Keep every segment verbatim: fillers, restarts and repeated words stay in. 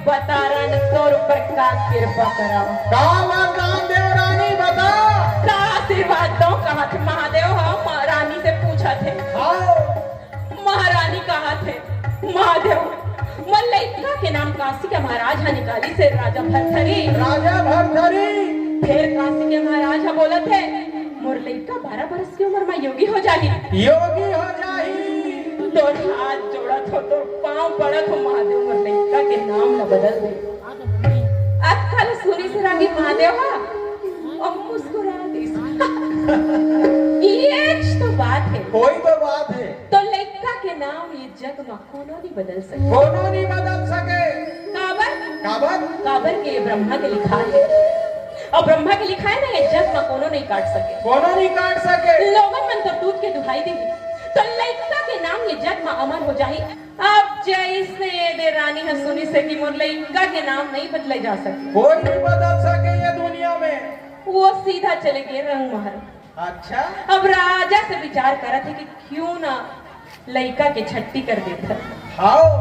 बता रानी, तोर ऊपर का कृपा करव? का वरदान देव रानी, बता। का आशीर्वाद दो कहत हे महादेव ह, म-, रानी से पूछत हे। हाँ। महारानी कहत हे, महादेव, मोर लइका के नाम काशी के महाराज ह निकालिस हे, राजा भरथरी। राजा भरथरी। फेर काशी के महाराज ह बोलत हे, मोर लइका बारह बरस के उमर म योगी हो जाही। योगी हो जाही। तोर हाथ जोड़त हों, तोर पाँव पड़त हों महादेव, मोर लइका के नाम ल बदल दे। अतका ल सुनिस रागी महादेव ह, अउ मुस्कुरा दिस। ये तो बात हे। कोई तो बात हे। तोर लइका के नाम ये जग म कोनो नइ बदल सके। कोनो नइ बदल सके। काबर? काबर? काबर के ये ब्रह्मा के लिखाय हे। अउ ब्रह्मा के लिखाय हे ना, ये जग म कोनो नइ काट सके। कोनो नइ काट सके। लोगन मन तो दूध के दुहाई देही, तोर लइका के नाम ये जग म अमर हो जाही। अब जइसे ये दे रानी ह सुनिस हे कि मोर लइका के नाम नइ बदले जा सके। कोई नइ बदल सके ये दुनिया म। वो सीधा चले गे रंग महल। अच्छा। अब राजा से विचार करत हे कि क्यों ना लइका के छट्ठी कर देथन। हाँ।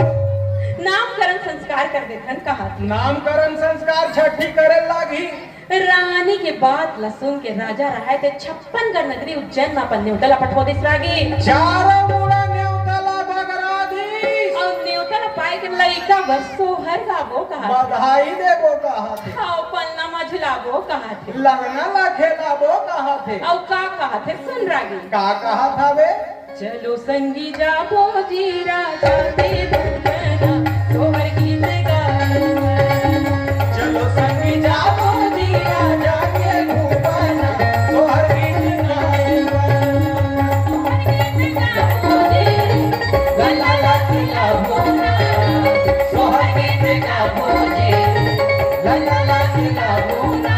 नामकरण संस्कार कर देथन कहत हे। नामकरण संस्कार छट्ठी करे लागही। रानी के बात ल सुन के राजा रहय ते छप्पन गढ़ नगरी उज्जैन म अपन नेवता ल पठो दिस रागी। चारों मुड़ा नेवता ल बगरा दिस। अउ नेवता ल पाय के लइका बर सोहर गाबो कहत हे। बधाई देबो कहत हे। अउ पलना म झुलाबो कहत हे। ललना ल खेलाबो कहत हे। अउ का कहत हे सुन रागी। का कहत हवे? चलो संगी जाबो जी राजा के भुवना, सोहर गीत गाबो। चलो संगी जाबो जी राजा के भुवना, सोहर गीत गाबो। सोहर गीत गाबो जी, ला ला ला खिलाबो ना। सोहर गीत गाबो जी, ला ला ला खिलाबो ना।